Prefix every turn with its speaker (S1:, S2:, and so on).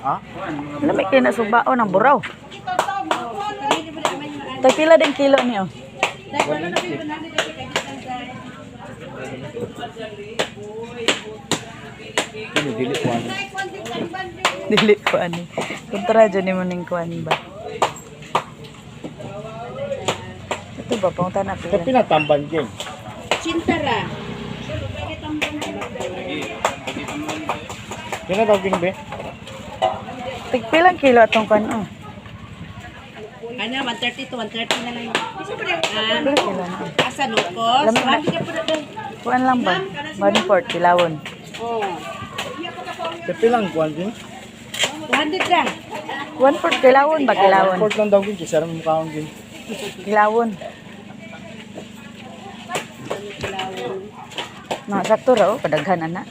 S1: Ha?
S2: Lami kay na subaon ang buraw. Tag pila din kilo niyo?
S1: Kini dili ko ano.
S2: Dili ko ani. Kontra dyan nimo ning kuan ba? Ito ba pangutan na
S1: Sa
S2: pila?
S1: pinatamban din.
S3: Chintara.
S1: Kina daw ging be?
S2: Tag pilang kilo atong kuan oh?
S3: Ano, 130 to 130 na lang. Ah,
S2: Pila kilo na?
S3: asa nukos?
S2: Lamig na. Kuan lang ba? 1/4 kilawon.
S3: Oh.
S1: Sa pilang kuan din?
S3: 200 ra.
S2: 1/4 kilawon ba kilawon?
S1: Port lang daw ging kisa ra mukhaon ging.
S2: Kilawon. No, sakto ra oh, kadaghan ana.